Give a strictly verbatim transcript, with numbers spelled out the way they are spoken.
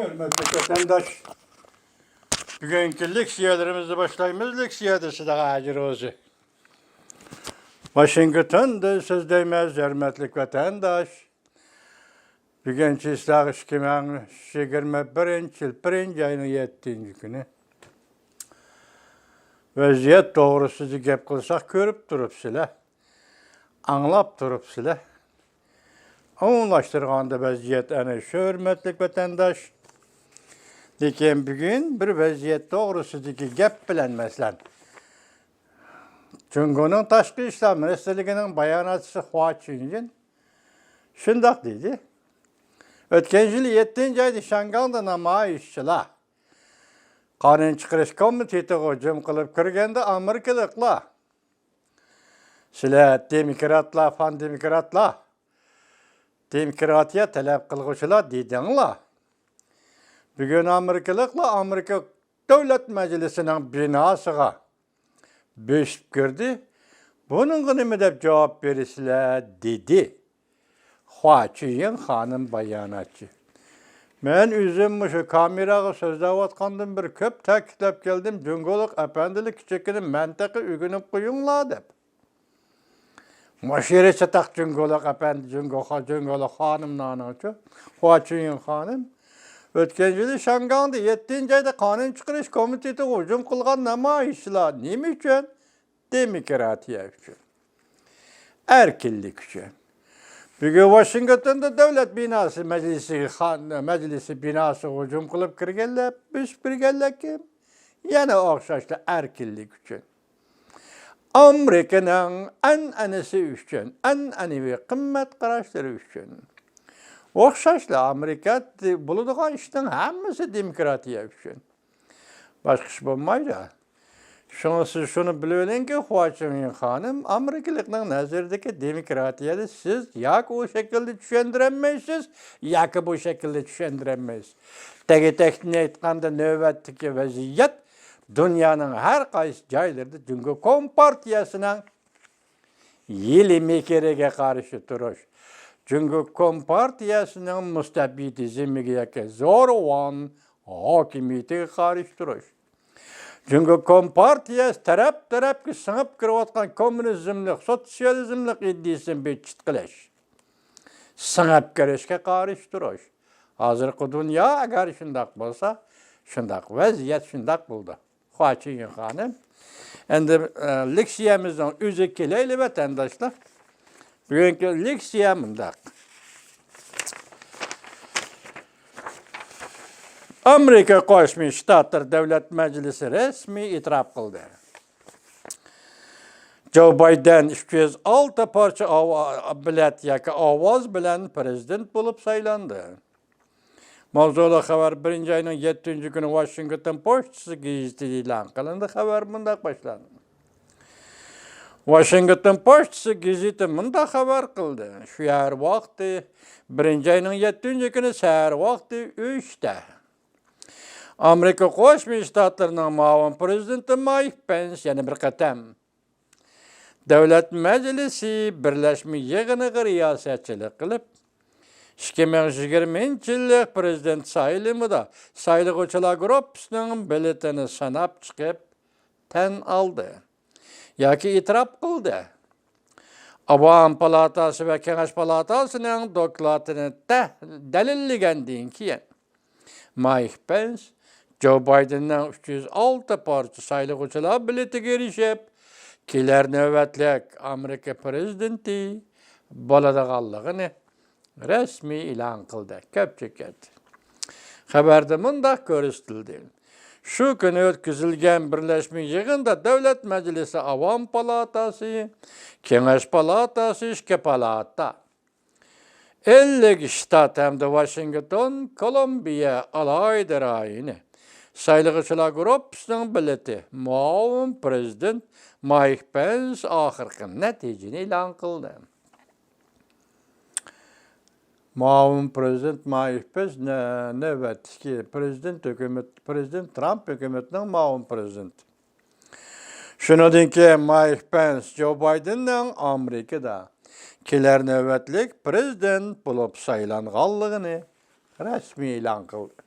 ھۆرمەتلىك ۋەتەنداش، بۈگۈنكى لېكسىيەلىرىمىزنى باشلايمىز. لېكسىيەدە سىلەرگە ھەجى روزى. ۋاشىنگتوندىن سۆزلەيمىز، ھۆرمەتلىك ۋەتەنداش. بۈگۈن چىسلاغ ئىككى مىڭ يىگىرمە بىرىنچى يىل بىرىنچى ئاينىڭ يەتتىنچى كۈنى. ۋەزىيەت توغرىسىدا گەپ قىلساق، كۆرۈپ تۇرۇپسىلەر، ئاڭلاپ تۇرۇپسىلەر. ئومۇملاشتۇرغاندا ۋەزىيەت ئەنە شۇ، ھۆرمەتلىك ۋەتەنداش. لېكىن بۈگۈن بىر ۋەزىيەت توغرىسىدىكى گەپ بىلەن، مەسىلەن، جۇڭگونىڭ تاشقى ئىشلار مىنىستىرلىكىنىڭ باياناتچىسى خۇا چۈنيىن شۇنداق دېدى: «ئۆتكەن يىل يەتتىنچى ئايدا شياڭگاڭدا نامايىشچىلار قانۇن چىقىرىش كومىتېتىغا ھۇجۇم قىلىپ كىرگەندە، ئامېرىكىلىقلار، سىلەر دېموكراتلار، فان دېموكراتلار، دېموكراتىيە تەلەپ قىلغۇچىلار دېدىڭلار. بۈگۈن ئامېرىكىلىقلار ئامېرىكا دۆلەت مەجلىسىنىڭ بىناسىغا بۆسۈپ كىردى. بۇنىڭغا نېمە دەپ جاۋاب بېرىسىلەر؟» دېدى خۇا چۈنيىڭ خانىم باياناتچى. مەن ئۆزۈم مۇشۇ كامېراغا سۆزلەۋاتقاندىن بېرى كۆپ تەكىتلەپ كەلدىم، جۇڭگولۇق ئەپەندىلەر، كىچىككىنە مەنتىقە ئۆگىنىپ قويۇڭلار دەپ. مۇشۇ يەرگە چاتاق جۇڭگولۇق ئەپەندى، جۇڭگو خا-، جۇڭگولۇق خانىملارنىڭچۇ، خۇا چۈنيىڭ خانىم. ئۆتكەن يىلى شياڭگاڭدا يەتتىنچى ئايدا قانۇن چىقىرىش كومىتېتىغا ھۇجۇم قىلغان نامايىشچىلار نېمە ئۈچۈن؟ دېموكراتىيە ئۈچۈن. ئەركىنلىك ئۈچۈن. بۈگۈن ۋاشىنگتوندا دۆلەت بىناسى مەجلىسى، خان-، مەجلىسى بىناسىغا ھۇجۇم قىلىپ كىرگەنلەر، بۆسۈپ كىرگەنلەر كىم؟ يەنە ئوخشاشلا ئەركىنلىك ئۈچۈن. ئامېرىكىنىڭ ئەنئەنىسى ئۈچۈن، ئەنئەنىۋى قىممەت قاراشلىرى ئۈچۈن. ئوخشاشلا ئامېرىكا بولىدىغان ئىشنىڭ ھەممىسى دېموكراتىيە ئۈچۈن. باشقا ئىش بولمايدۇ. شۇڭا سىز شۇنى بىلىۋېلىڭكى، خۇا چۈنيىڭ خانىم، ئامېرىكىلىقنىڭ نەزىرىدىكى دېموكراتىيەنى سىز ياكى ئۇ شەكىلدە چۈشەندۈرەلمەيسىز، ياكى بۇ شەكىلدە چۈشەندۈرەلمەيسىز. تېگى-تەكتىنى ئېيتقاندا، نۆۋەتتىكى ۋەزىيەت دۇنيانىڭ ھەر قايسى جايلىرىدا جۇڭگو كومپارتىيەسىنىڭ يېلى مېكىرىگە قارشى تۇرۇش، جۇڭگو كومپارتىيەسىنىڭ مۇستەبىتىزمىگە ياكى زورۋان ھاكىمىيىتىگە قارشى تۇرۇش، جۇڭگو كومپارتىيەسى تەرەپ-تەرەپكە سىڭىپ كىرىۋاتقان كوممۇنىزملىق، سوتسىيالىزملىق ئىدىيىسىنى بىتچىت قىلىش، سىڭىپ كىرىشكە قارشى تۇرۇش. ھازىرقى دۇنيا ئەگەر شۇنداق بولسا، شۇنداق، ۋەزىيەت شۇنداق بولىدۇ. خۇا چۈنيىڭ خانىم. ئەمدى، ئە، لېكسىيەمىزنىڭ ئۆزىگە كېلەيلى، ۋەتەنداشلار. بۈگۈنكى لېكسىيە مۇنداق. ئامېرىكا قوشما شتاتلىرى دۆلەت مەجلىسى رەسمىي ئېتىراپ قىلدى. جو بايدېن ئۈچ يۈز ئالتە پارچە ئاۋا-، بېلەت ياكى ئاۋاز بىلەن پىرېزىدېنت بولۇپ سايلاندى. ماۋزۇلۇق خەۋەر بىرىنچى ئاينىڭ يەتتىنچى كۈنى ۋاشىنگتون پوچتىسى گېزىتىدە ئېلان قىلىندى. خەۋەر مۇنداق باشلاندى. ۋاشىنگتون پوچتىسى گېزىتى مۇنداق خەۋەر قىلدى. شۇ يەر ۋاقتى، بىرىنچى ئاينىڭ يەتتىنچى كۈنى سەھەر ۋاقتى ئۈچتە. ئامېرىكا قوشما شتاتلىرىنىڭ مۇئاۋىن پىرېزىدېنتى مايك پېنس يەنە بىر قېتىم دۆلەت مەجلىسى بىرلەشمە يىغىنىغا رىياسەتچىلىك قىلىپ، ئىككى مىڭ يىگىرمىنچى يىللىق پىرېزىدېنت سايلىمىدا سايلىغۇچىلار گۇرۇپپىسىنىڭ بېلىتىنى ساناپ چىقىپ، تەن ئالدى ياكى ئېتىراپ قىلدى. ئاۋام پالاتاسى ۋە كېڭەش پالاتاسىنىڭ دوكلاتىنى تەھ-، دەلىللىگەندىن كېيىن، مايك پېنس جو بايدېننىڭ ئۈچ يۈز ئالتە پارچە سايلىغۇچىلار بېلىتىگە ئېرىشىپ، كېلەر نۆۋەتلىك ئامېرىكا پىرېزىدېنتى بولىدىغانلىقىنى رەسمىي ئېلان قىلدى. كۆپچىلىك كەتتى. خەۋەردە مۇنداق كۆرسىتىلدى: شۇ كۈنى ئۆتكۈزۈلگەن بىرلەشمە يىغىندا دۆلەت مەجلىسى، ئاۋام پالاتاسى، كېڭەش پالاتاسى، ئىككى پالاتا، ئەللىك شتات ھەمدە ۋاشىنگتون، كولومبىيە ئالاھىدە رايونى سايلىغۇچىلار گۇرۇپپىسىنىڭ بېلىتى، مۇئاۋىن پىرېزىدېنت مايك پېنس ئاخىرقى نەتىجىنى ئېلان قىلدى. مۇئاۋىن پىرېزىدېنت مايك پېنس نۆ-، نۆۋەتتىكى پىرېزىدېنت ھۆكۈمەت، پىرېزىدېنت ترامپ ھۆكۈمىتىنىڭ مۇئاۋىن پىرېزىدېنتى. شۇنىڭدىن كېيىن مايك پېنس جو بايدېننىڭ ئامېرىكىدا كېلەر نۆۋەتلىك پىرېزىدېنت بولۇپ سايلانغانلىقىنى رەسمىي ئېلان قىلدى.